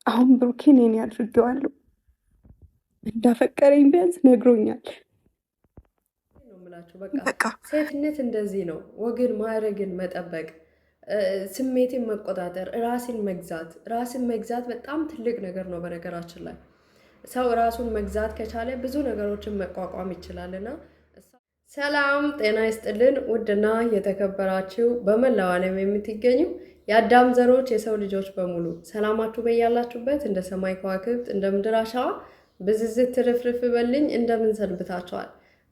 አሁን ብሩኬን የኔ አድርጌዋለሁ። እንዳፈቀረኝ ቢያንስ ነግሮኛል። ነው የምላችሁ። በቃ ሴትነት እንደዚህ ነው። ወግን ማዕረግን መጠበቅ፣ ስሜትን መቆጣጠር፣ ራስን መግዛት። ራስን መግዛት በጣም ትልቅ ነገር ነው። በነገራችን ላይ ሰው ራሱን መግዛት ከቻለ ብዙ ነገሮችን መቋቋም ይችላልና። ሰላም ጤና ይስጥልን። ውድና የተከበራችሁ በመላው ዓለም የምትገኙ የአዳም ዘሮች የሰው ልጆች በሙሉ ሰላማችሁ በያላችሁበት እንደ ሰማይ ከዋክብት እንደ ምድር አሸዋ ብዝዝት ትርፍርፍ በልኝ። እንደምን ሰንብታችኋል?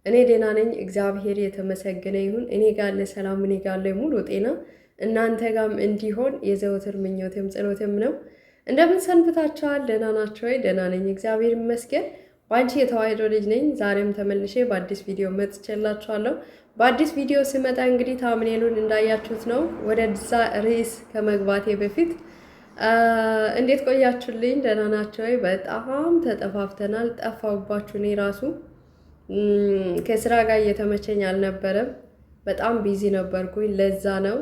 እኔ ደህና ነኝ፣ እግዚአብሔር የተመሰገነ ይሁን። እኔ ጋለ ሰላም፣ እኔ ጋለ ሙሉ ጤና እናንተ ጋም እንዲሆን የዘወትር ምኞቴም ጸሎቴም ነው። እንደምን ሰንብታችኋል? ደህና ናችሁ ወይ? ደህና ነኝ፣ እግዚአብሔር ይመስገን። በአንቺ የተዋሕዶ ልጅ ነኝ። ዛሬም ተመልሼ በአዲስ ቪዲዮ መጥቼላችኋለሁ። በአዲስ ቪዲዮ ስመጣ እንግዲህ thumbnail ኡን እንዳያችሁት ነው። ወደዛ ርዕስ ከመግባቴ በፊት እንዴት ቆያችሁልኝ? ደህና ናችሁ ወይ? በጣም ተጠፋፍተናል። ጠፋሁባችሁ። እኔ ራሱ ከስራ ጋር እየተመቸኝ አልነበረም። በጣም busy ነበርኩኝ። ለዛ ነው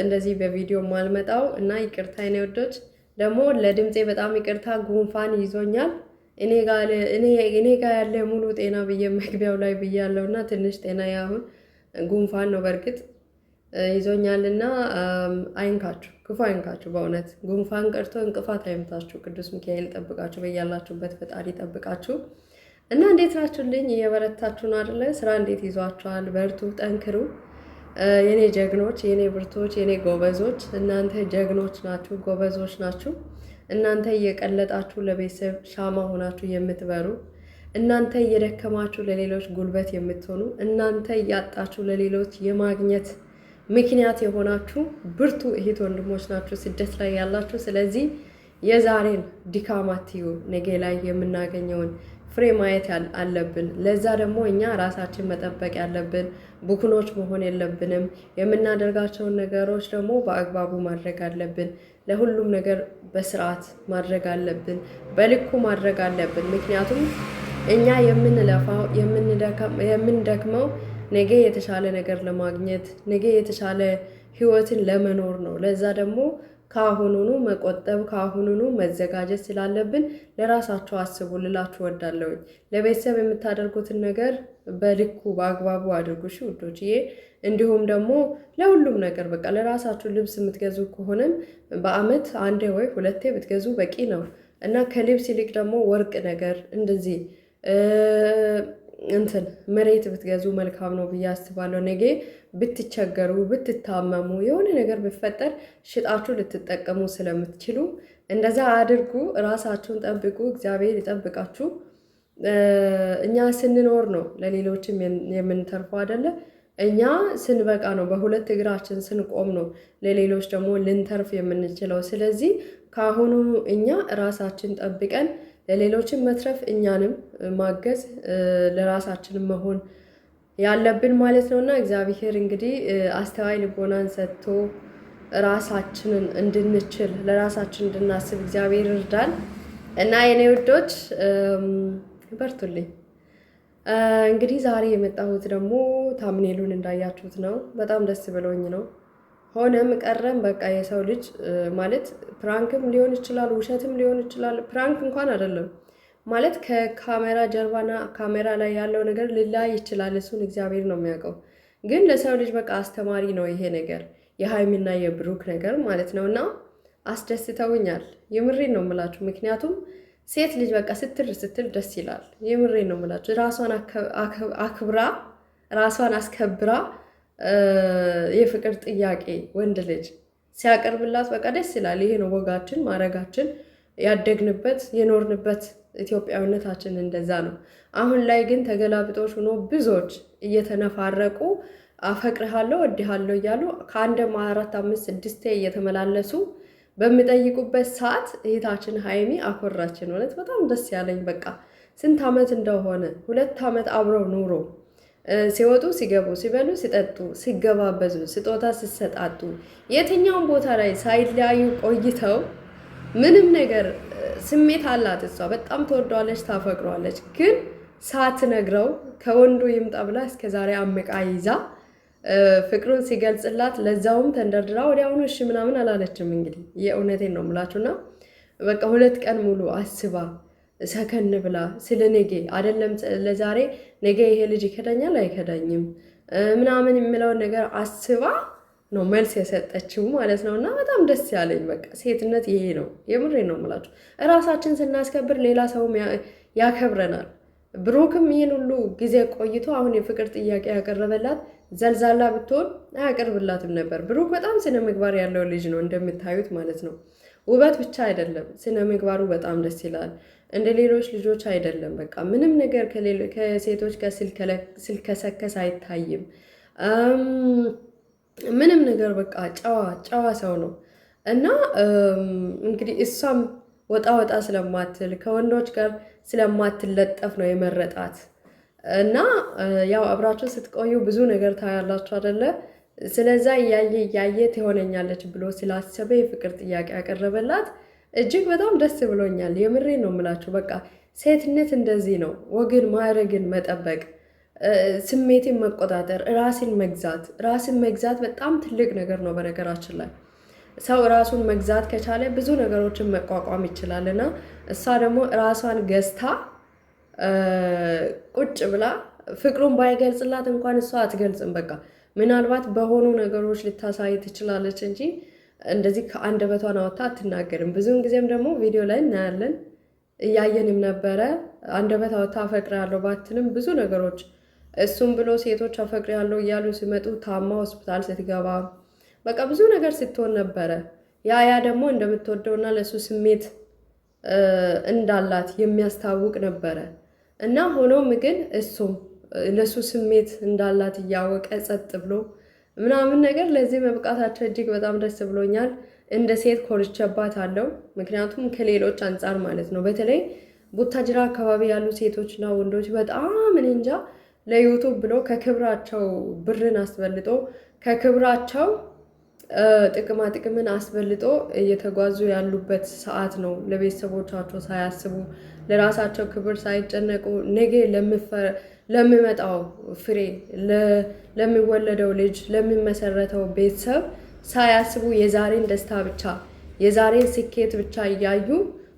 እንደዚህ በቪዲዮ ማልመጣው እና ይቅርታ የኔ ውዶች። ደግሞ ለድምፄ በጣም ይቅርታ፣ ጉንፋን ይዞኛል። እኔ ጋ ያለ ሙሉ ጤና ብዬ መግቢያው ላይ ብያለሁ እና ትንሽ ጤና ያሁን ጉንፋን ነው በእርግጥ ይዞኛልና አይንካችሁ፣ ክፉ አይንካችሁ። በእውነት ጉንፋን ቀርቶ እንቅፋት አይምታችሁ። ቅዱስ ሚካኤል ጠብቃችሁ፣ በያላችሁበት ፈጣሪ ጠብቃችሁ። እና እንዴት ናችሁልኝ? እየበረታችሁ ነው አደለ? ስራ እንዴት ይዟችኋል? በርቱ፣ ጠንክሩ። የኔ ጀግኖች፣ የኔ ብርቶች፣ የኔ ጎበዞች፣ እናንተ ጀግኖች ናችሁ፣ ጎበዞች ናችሁ። እናንተ እየቀለጣችሁ ለቤተሰብ ሻማ ሆናችሁ የምትበሩ፣ እናንተ እየደከማችሁ ለሌሎች ጉልበት የምትሆኑ፣ እናንተ እያጣችሁ ለሌሎች የማግኘት ምክንያት የሆናችሁ ብርቱ እህት ወንድሞች ናችሁ ስደት ላይ ያላችሁ። ስለዚህ የዛሬን ድካም አትዩ፣ ነገ ላይ የምናገኘውን ፍሬ ማየት አለብን። ለዛ ደግሞ እኛ ራሳችን መጠበቅ ያለብን፣ ቡክኖች መሆን የለብንም። የምናደርጋቸውን ነገሮች ደግሞ በአግባቡ ማድረግ አለብን። ለሁሉም ነገር በስርዓት ማድረግ አለብን፣ በልኩ ማድረግ አለብን። ምክንያቱም እኛ የምንለፋው የምንደክመው ነገ የተሻለ ነገር ለማግኘት ነገ የተሻለ ህይወትን ለመኖር ነው። ለዛ ደግሞ ከአሁኑኑ መቆጠብ ከአሁኑኑ መዘጋጀት ስላለብን ለራሳችሁ አስቡ ልላችሁ ወዳለሁኝ። ለቤተሰብ የምታደርጉትን ነገር በልኩ በአግባቡ አድርጉ እሺ ውዶችዬ። እንዲሁም ደግሞ ለሁሉም ነገር በቃ ለራሳችሁ ልብስ የምትገዙ ከሆነም በአመት አንዴ ወይ ሁለቴ ብትገዙ በቂ ነው እና ከልብስ ይልቅ ደግሞ ወርቅ ነገር እንደዚህ እንትን መሬት ብትገዙ መልካም ነው ብዬ አስባለሁ። ነገ ብትቸገሩ፣ ብትታመሙ፣ የሆነ ነገር ብፈጠር ሽጣችሁ ልትጠቀሙ ስለምትችሉ እንደዛ አድርጉ። ራሳችሁን ጠብቁ። እግዚአብሔር ይጠብቃችሁ። እኛ ስንኖር ነው ለሌሎችም የምንተርፈው አይደለ? እኛ ስንበቃ ነው፣ በሁለት እግራችን ስንቆም ነው ለሌሎች ደግሞ ልንተርፍ የምንችለው። ስለዚህ ከአሁኑ እኛ ራሳችን ጠብቀን ለሌሎችን መትረፍ እኛንም ማገዝ ለራሳችን መሆን ያለብን ማለት ነው። እና እግዚአብሔር እንግዲህ አስተዋይ ልቦናን ሰጥቶ ራሳችንን እንድንችል ለራሳችን እንድናስብ እግዚአብሔር ይርዳል። እና የኔ ውዶች በርቱልኝ። እንግዲህ ዛሬ የመጣሁት ደግሞ ታምኔሉን እንዳያችሁት ነው። በጣም ደስ ብሎኝ ነው። ሆነም ቀረም በቃ የሰው ልጅ ማለት prank ም ሊሆን ይችላል፣ ውሸትም ሊሆን ይችላል። prank እንኳን አይደለም ማለት ከካሜራ ጀርባና ካሜራ ላይ ያለው ነገር ሊለያይ ይችላል። እሱን እግዚአብሔር ነው የሚያውቀው። ግን ለሰው ልጅ በቃ አስተማሪ ነው ይሄ ነገር፣ የሀይሚና የብሩክ ነገር ማለት ነው። እና አስደስተውኛል። የምሬን ነው የምላችሁ። ምክንያቱም ሴት ልጅ በቃ ስትል ስትል ደስ ይላል። የምሬን ነው የምላችሁ። ራሷን አክብራ ራሷን አስከብራ የፍቅር ጥያቄ ወንድ ልጅ ሲያቀርብላት በቃ ደስ ይላል። ይሄ ነው ወጋችን፣ ማረጋችን፣ ያደግንበት የኖርንበት ኢትዮጵያዊነታችን እንደዛ ነው። አሁን ላይ ግን ተገላብጦች ሆኖ ብዙዎች እየተነፋረቁ አፈቅርሃለሁ እወድሃለሁ እያሉ ከአንድም አራት አምስት ስድስቴ እየተመላለሱ በሚጠይቁበት ሰዓት እህታችን ሀይሚ አኮራችን። እውነት በጣም ደስ ያለኝ በቃ ስንት ዓመት እንደሆነ 2 ዓመት አብረው ኑሮ ሲወጡ ሲገቡ ሲበሉ ሲጠጡ ሲገባበዙ ስጦታ ሲሰጣጡ የትኛውን ቦታ ላይ ሳይለያዩ ቆይተው ምንም ነገር ስሜት አላት እሷ በጣም ትወደዋለች፣ ታፈቅረዋለች። ግን ሳትነግረው ከወንዱ ይምጣ ብላ እስከዛሬ አምቃ ይዛ ፍቅሩን ሲገልጽላት ለዛውም ተንደርድራ ወዲያውኑ እሺ ምናምን አላለችም። እንግዲህ የእውነቴን ነው የምላችሁና በቃ 2 ቀን ሙሉ አስባ ሰከን ብላ ስለ ነገ አይደለም ለዛሬ ነገ ይሄ ልጅ ይከዳኛል አይከዳኝም ምናምን የሚለውን ነገር አስባ ነው መልስ የሰጠችው ማለት ነው። እና በጣም ደስ ያለኝ በቃ ሴትነት ይሄ ነው። የምሬ ነው የምላችሁ። እራሳችን ስናስከብር ሌላ ሰውም ያከብረናል። ብሩክም ይህን ሁሉ ጊዜ ቆይቶ አሁን የፍቅር ጥያቄ ያቀረበላት ዘልዛላ ብትሆን አያቀርብላትም ነበር። ብሩክ በጣም ስነ ምግባር ያለው ልጅ ነው እንደምታዩት ማለት ነው። ውበት ብቻ አይደለም፣ ስነ ምግባሩ በጣም ደስ ይላል። እንደ ሌሎች ልጆች አይደለም። በቃ ምንም ነገር ከሴቶች ጋር ስልከሰከስ አይታይም። ምንም ነገር በቃ ጨዋ ጨዋ ሰው ነው እና እንግዲህ እሷም ወጣ ወጣ ስለማትል ከወንዶች ጋር ስለማትለጠፍ ነው የመረጣት። እና ያው አብራችሁ ስትቆዩ ብዙ ነገር ታያላችሁ አደለ? ስለዛ እያየ እያየ ትሆነኛለች ብሎ ስላሰበ የፍቅር ጥያቄ ያቀረበላት እጅግ በጣም ደስ ብሎኛል። የምሬ ነው የምላችሁ። በቃ ሴትነት እንደዚህ ነው። ወግን ማዕረግን መጠበቅ፣ ስሜትን መቆጣጠር፣ ራስን መግዛት። ራስን መግዛት በጣም ትልቅ ነገር ነው በነገራችን ላይ ሰው ራሱን መግዛት ከቻለ ብዙ ነገሮችን መቋቋም ይችላል። እና እሷ ደግሞ ራሷን ገዝታ ቁጭ ብላ ፍቅሩን ባይገልጽላት እንኳን እሷ አትገልጽም። በቃ ምናልባት በሆኑ ነገሮች ልታሳይ ትችላለች እንጂ እንደዚህ ከአንደበቷን አወጥታ አትናገርም። ብዙውን ጊዜም ደግሞ ቪዲዮ ላይ እናያለን እያየንም ነበረ። አንደበት አወጥታ አፈቅርሃለሁ ባትልም ብዙ ነገሮች እሱም ብሎ ሴቶች አፈቅርሃለሁ እያሉ ሲመጡ ታማ ሆስፒታል ስትገባ በቃ ብዙ ነገር ስትሆን ነበረ። ያ ያ ደግሞ እንደምትወደውና ለእሱ ስሜት እንዳላት የሚያስታውቅ ነበረ እና ሆኖም ግን እሱም ለእሱ ስሜት እንዳላት እያወቀ ጸጥ ብሎ ምናምን ነገር ለዚህ መብቃታቸው እጅግ በጣም ደስ ብሎኛል። እንደ ሴት ኮርቼባታለሁ። ምክንያቱም ከሌሎች አንጻር ማለት ነው። በተለይ ቡታጅራ አካባቢ ያሉ ሴቶችና ወንዶች በጣም እኔ እንጃ ለ YouTube ብሎ ከክብራቸው ብርን አስበልጦ ከክብራቸው ጥቅማ ጥቅምን አስበልጦ እየተጓዙ ያሉበት ሰዓት ነው። ለቤተሰቦቻቸው ሳያስቡ ለራሳቸው ክብር ሳይጨነቁ ነገ ለሚመጣው ፍሬ፣ ለሚወለደው ልጅ፣ ለሚመሰረተው ቤተሰብ ሳያስቡ የዛሬን ደስታ ብቻ የዛሬን ስኬት ብቻ እያዩ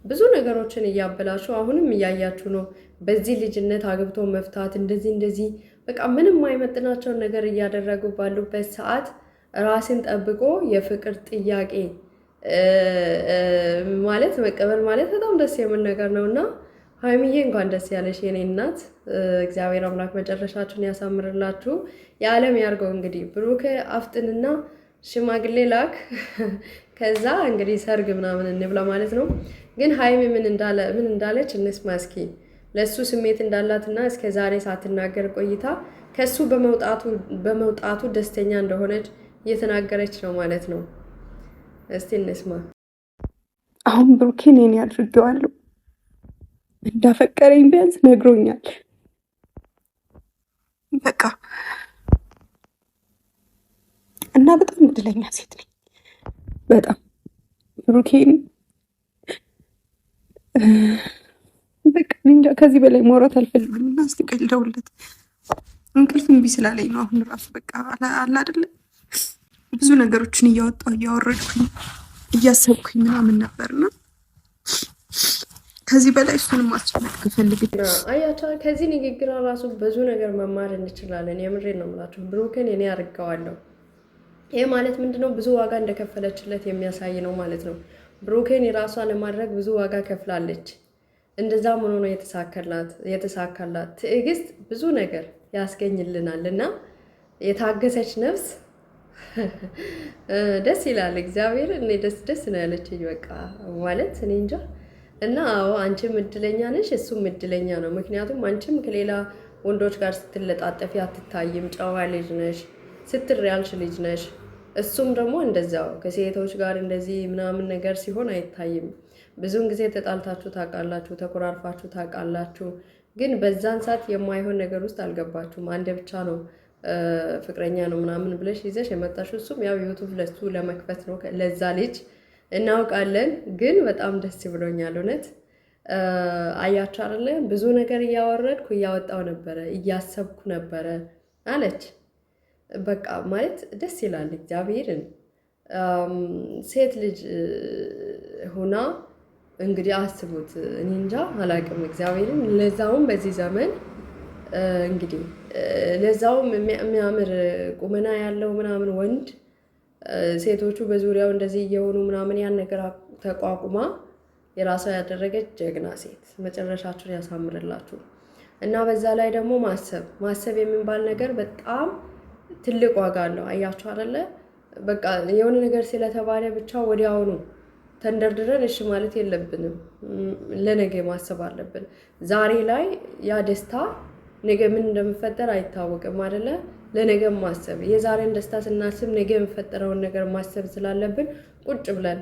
ብዙ ነገሮችን እያበላሹ አሁንም እያያችሁ ነው። በዚህ ልጅነት አግብቶ መፍታት እንደዚህ እንደዚህ በቃ ምንም አይመጥናቸውን ነገር እያደረጉ ባሉበት ሰዓት ራስን ጠብቆ የፍቅር ጥያቄ ማለት መቀበል ማለት በጣም ደስ የሚል ነገር ነው እና ሀይሚዬ እንኳን ደስ ያለሽ የኔ እናት። እግዚአብሔር አምላክ መጨረሻችሁን ያሳምርላችሁ፣ የዓለም ያርገው። እንግዲህ ብሩክ አፍጥንና ሽማግሌ ላክ፣ ከዛ እንግዲህ ሰርግ ምናምን እንብላ ማለት ነው። ግን ሀይሚ ምን እንዳለች እንስማ እስኪ። ለእሱ ስሜት እንዳላትና እስከ ዛሬ ሳትናገር ቆይታ ከእሱ በመውጣቱ ደስተኛ እንደሆነች እየተናገረች ነው ማለት ነው። እስቲ እንስማ። አሁን ብሩኬን የኔ አድርጌዋለሁ። እንዳፈቀረኝ ቢያንስ ነግሮኛል። በቃ እና በጣም እድለኛ ሴት ነኝ። በጣም ብሩኬን በቃ እንጃ ከዚህ በላይ ማውራት አልፈልግም። እና እስቲ ቆይ ልደውልለት። እንቅልፍ እምቢ ስላለኝ ነው አሁን ራሱ በቃ አለ አይደለ ብዙ ነገሮችን እያወጣሁ እያወረድኩኝ እያሰብኩኝ ምናምን ነበርና ከዚህ በላይ እሱንም ማስጨነቅ አልፈልግም። አያቸው ከዚህ ንግግር ራሱ ብዙ ነገር መማር እንችላለን። የምሬን ነው የምላችሁ። ብሩክን እኔ አድርገዋለሁ። ይህ ማለት ምንድነው? ብዙ ዋጋ እንደከፈለችለት የሚያሳይ ነው ማለት ነው። ብሩክን የራሷ ለማድረግ ብዙ ዋጋ ከፍላለች። እንደዛም ሆኖ ነው የተሳካላት። ትዕግስት ብዙ ነገር ያስገኝልናል እና የታገሰች ነፍስ ደስ ይላል። እግዚአብሔር እኔ ደስ ደስ ነው ያለችኝ። በቃ ማለት እኔ እንጃ እና አዎ አንቺም እድለኛ ነሽ፣ እሱም እድለኛ ነው። ምክንያቱም አንቺም ከሌላ ወንዶች ጋር ስትለጣጠፊ አትታይም። ጨዋ ልጅ ነሽ፣ ስትር ያልሽ ልጅ ነሽ። እሱም ደግሞ እንደዚያው ከሴቶች ጋር እንደዚህ ምናምን ነገር ሲሆን አይታይም። ብዙውን ጊዜ ተጣልታችሁ ታውቃላችሁ፣ ተኮራርፋችሁ ታውቃላችሁ። ግን በዛን ሰዓት የማይሆን ነገር ውስጥ አልገባችሁም። አንድ ብቻ ነው ፍቅረኛ ነው ምናምን ብለሽ ይዘሽ የመጣሽው እሱም ያው YouTube ለሱ ለመክፈት ነው ለዛ ልጅ እናውቃለን። ግን በጣም ደስ ብሎኛል እውነት። አያችሁ አይደለ ብዙ ነገር እያወረድኩ እያወጣው ነበረ እያሰብኩ ነበረ አለች። በቃ ማለት ደስ ይላል። እግዚአብሔርን ሴት ልጅ ሆና እንግዲህ አስቡት። እኔ እንጃ አላቅም እግዚአብሔርን። ለዛውም በዚህ ዘመን እንግዲህ ለዛውም የሚያምር ቁመና ያለው ምናምን ወንድ ሴቶቹ በዙሪያው እንደዚህ እየሆኑ ምናምን ያን ነገር ተቋቁማ የራሷ ያደረገች ጀግና ሴት፣ መጨረሻችሁን ያሳምርላችሁ። እና በዛ ላይ ደግሞ ማሰብ ማሰብ የሚባል ነገር በጣም ትልቅ ዋጋ አለው። አያችሁ አይደለ? በቃ የሆነ ነገር ስለተባለ ብቻ ወዲያውኑ ተንደርድረን እሺ ማለት የለብንም። ለነገ ማሰብ አለብን። ዛሬ ላይ ያ ደስታ ነገ ምን እንደሚፈጠር አይታወቅም አይደለ? ለነገ ማሰብ የዛሬን ደስታ ስናስብ ነገ የሚፈጠረውን ነገር ማሰብ ስላለብን ቁጭ ብለን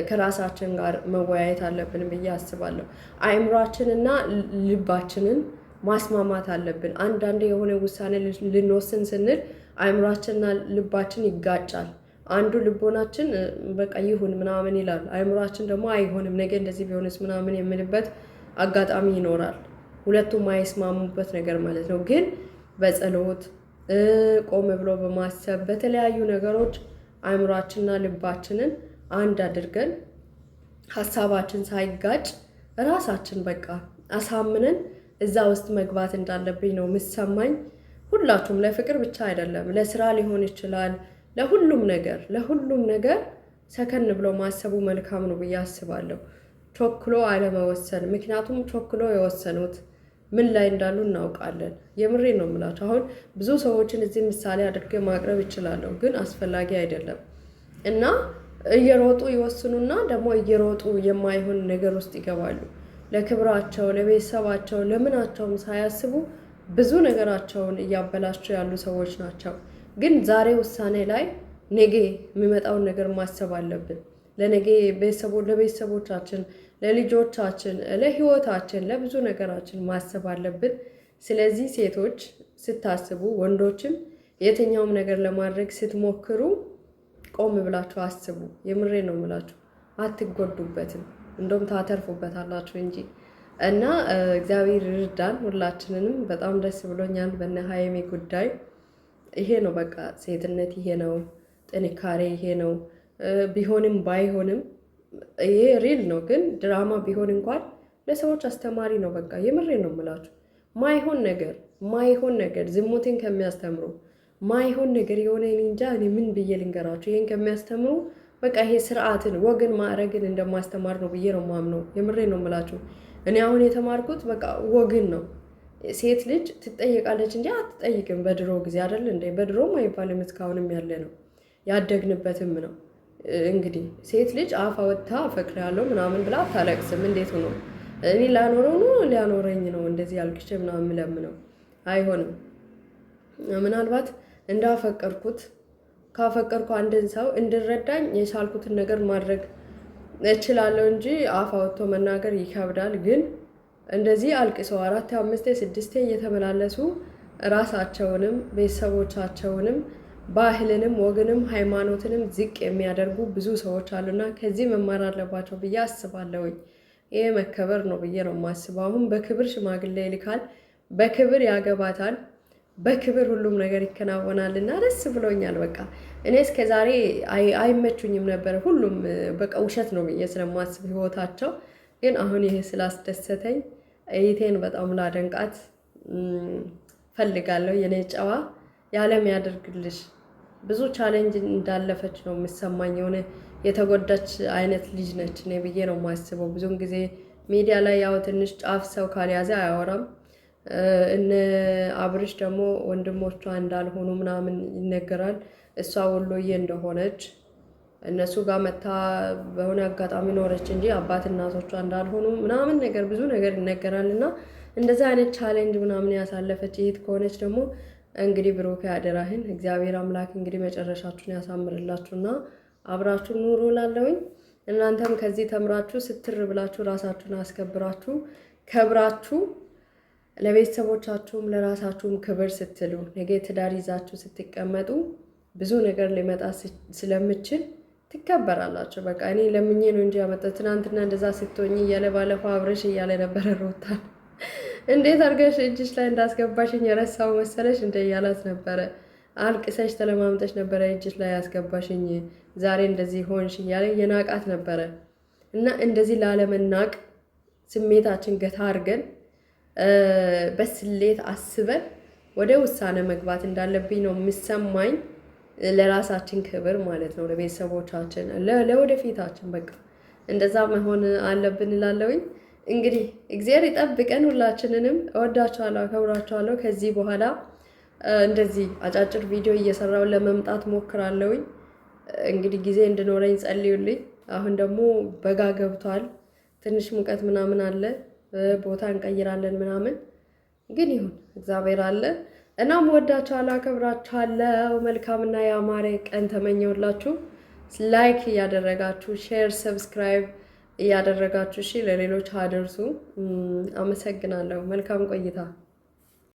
ከራሳችን ጋር መወያየት አለብን ብዬ አስባለሁ። አእምሯችንና ልባችንን ማስማማት አለብን። አንዳንድ የሆነ ውሳኔ ልንወስን ስንል አእምሯችንና ልባችን ይጋጫል። አንዱ ልቦናችን በቃ ይሁን ምናምን ይላል፣ አእምሯችን ደግሞ አይሆንም፣ ነገ እንደዚህ ቢሆንስ ምናምን የምልበት አጋጣሚ ይኖራል። ሁለቱም ማይስማሙበት ነገር ማለት ነው። ግን በጸሎት ቆም ብሎ በማሰብ በተለያዩ ነገሮች አእምሯችንና ልባችንን አንድ አድርገን ሀሳባችን ሳይጋጭ ራሳችን በቃ አሳምነን እዛ ውስጥ መግባት እንዳለብኝ ነው የምሰማኝ። ሁላችሁም ለፍቅር ብቻ አይደለም፣ ለስራ ሊሆን ይችላል፣ ለሁሉም ነገር ለሁሉም ነገር ሰከን ብሎ ማሰቡ መልካም ነው ብዬ አስባለሁ። ቾክሎ አለመወሰን። ምክንያቱም ቾክሎ የወሰኑት ምን ላይ እንዳሉ እናውቃለን። የምሬ ነው የምላቸው። አሁን ብዙ ሰዎችን እዚህ ምሳሌ አድርጌ ማቅረብ ይችላለሁ፣ ግን አስፈላጊ አይደለም እና እየሮጡ ይወስኑና ደግሞ እየሮጡ የማይሆን ነገር ውስጥ ይገባሉ። ለክብራቸው፣ ለቤተሰባቸው፣ ለምናቸውም ሳያስቡ ብዙ ነገራቸውን እያበላቸው ያሉ ሰዎች ናቸው። ግን ዛሬ ውሳኔ ላይ ነገ የሚመጣውን ነገር ማሰብ አለብን። ለነገ ለቤተሰቦቻችን፣ ለልጆቻችን፣ ለህይወታችን፣ ለብዙ ነገራችን ማሰብ አለብን። ስለዚህ ሴቶች ስታስቡ፣ ወንዶችም የትኛውም ነገር ለማድረግ ስትሞክሩ ቆም ብላችሁ አስቡ። የምሬ ነው የምላችሁ፣ አትጎዱበትም፣ እንደውም ታተርፉበታላችሁ እንጂ እና እግዚአብሔር ይርዳን ሁላችንንም። በጣም ደስ ብሎኛል በነ ሀይሚ ጉዳይ። ይሄ ነው በቃ ሴትነት፣ ይሄ ነው ጥንካሬ፣ ይሄ ነው ቢሆንም ባይሆንም ይሄ real ነው። ግን ድራማ ቢሆን እንኳን ለሰዎች አስተማሪ ነው። በቃ የምሬ ነው የምላችሁ። ማይሆን ነገር ማይሆን ነገር ዝሙትን ከሚያስተምሩ ማይሆን ነገር የሆነ እኔ እንጃ እኔ ምን ብዬ ልንገራችሁ። ይሄን ከሚያስተምሩ በቃ ይሄ ስርዓትን ወግን ማዕረግን እንደማስተማር ነው ብዬ ነው ማምነው። የምሬ ነው የምላችሁ። እኔ አሁን የተማርኩት በቃ ወግን ነው። ሴት ልጅ ትጠየቃለች እንጂ አትጠይቅም። በድሮ ጊዜ አይደል እንዴ? በድሮም አይባልም እስካሁንም ያለ ነው ያደግንበትም ነው። እንግዲህ ሴት ልጅ አፍ አወጥታ አፈቅርሃለሁ ምናምን ብላ አታለቅስም። እንዴት ነው እኔ ላኖረው ነው ሊያኖረኝ ነው እንደዚህ አልቅሼ ምናምን ለምነው አይሆንም። ምናልባት እንዳፈቀርኩት ካፈቀርኩ አንድን ሰው እንድረዳኝ የቻልኩትን ነገር ማድረግ እችላለሁ እንጂ አፍ አውጥቶ መናገር ይከብዳል። ግን እንደዚህ አልቅሰው አራቴ አምስቴ ስድስቴ እየተመላለሱ ራሳቸውንም ቤተሰቦቻቸውንም ባህልንም ወግንም ሃይማኖትንም ዝቅ የሚያደርጉ ብዙ ሰዎች አሉና ከዚህ መማር አለባቸው ብዬ አስባለሁኝ። ይሄ መከበር ነው ብዬ ነው የማስበው። አሁን በክብር ሽማግሌ ይልካል፣ በክብር ያገባታል፣ በክብር ሁሉም ነገር ይከናወናል እና ደስ ብሎኛል። በቃ እኔ እስከ ዛሬ አይመቹኝም ነበር፣ ሁሉም በቃ ውሸት ነው ብዬ ስለማስብ ህይወታቸው። ግን አሁን ይሄ ስላስደሰተኝ እህቴን በጣም ላደንቃት ፈልጋለሁ። የኔ ጨዋ የዓለም ያደርግልሽ። ብዙ challenge እንዳለፈች ነው የሚሰማኝ። የሆነ የተጎዳች አይነት ልጅ ነች እኔ ብዬ ነው የማስበው። ብዙን ጊዜ ሚዲያ ላይ ያው ትንሽ ጫፍ ሰው ካልያዘ አያወራም። እነ አብርሽ ደግሞ ወንድሞቿ እንዳልሆኑ ምናምን ይነገራል። እሷ ወሎዬ እንደሆነች እነሱ ጋር መታ በሆነ አጋጣሚ ኖረች እንጂ አባት እናቶቿ እንዳልሆኑ ምናምን ነገር ብዙ ነገር ይነገራል። እና እንደዚህ አይነት challenge ምናምን ያሳለፈች እህት ከሆነች ደግሞ እንግዲህ ብሩክ ያደራህን እግዚአብሔር አምላክ እንግዲህ መጨረሻችሁን ያሳምርላችሁና አብራችሁ ኑሩ እላለሁኝ። እናንተም ከዚህ ተምራችሁ ስትር ብላችሁ ራሳችሁን አስከብራችሁ ከብራችሁ ለቤተሰቦቻችሁም ለራሳችሁም ክብር ስትሉ ነገ ትዳር ይዛችሁ ስትቀመጡ ብዙ ነገር ሊመጣ ስለምችል ትከበራላችሁ። በቃ እኔ ለምኜ ነው እንጂ ያመጣ ትናንትና እንደዛ ስትሆኝ እያለ ባለፈው አብረሽ እያለ ነበረ ሮታል እንዴት አድርገሽ እጅሽ ላይ እንዳስገባሽኝ የረሳው መሰለሽ እንደ እያላት ነበረ። አልቅሰሽ ተለማምጠሽ ነበረ እጅሽ ላይ ያስገባሽኝ፣ ዛሬ እንደዚህ ሆንሽ እያለ የናቃት ነበረ። እና እንደዚህ ላለመናቅ ስሜታችን ገታ አድርገን በስሌት አስበን ወደ ውሳኔ መግባት እንዳለብኝ ነው የሚሰማኝ። ለራሳችን ክብር ማለት ነው፣ ለቤተሰቦቻችን፣ ለወደፊታችን በቃ እንደዛ መሆን አለብን እላለሁኝ። እንግዲህ እግዚአብሔር ይጠብቀን ሁላችንንም። እወዳችኋለሁ፣ አከብራችኋለሁ። ከዚህ በኋላ እንደዚህ አጫጭር ቪዲዮ እየሰራው ለመምጣት ሞክራለሁኝ። እንግዲህ ጊዜ እንድኖረኝ ጸልዩልኝ። አሁን ደግሞ በጋ ገብቷል፣ ትንሽ ሙቀት ምናምን አለ፣ ቦታ እንቀይራለን ምናምን፣ ግን ይሁን እግዚአብሔር አለ። እናም ወዳችኋለሁ፣ አከብራችኋለሁ። መልካምና የአማረ ቀን ተመኘሁላችሁ። Like እያደረጋችሁ share፣ subscribe እያደረጋችሁ እሺ ለሌሎች አድርሱ። አመሰግናለሁ። መልካም ቆይታ።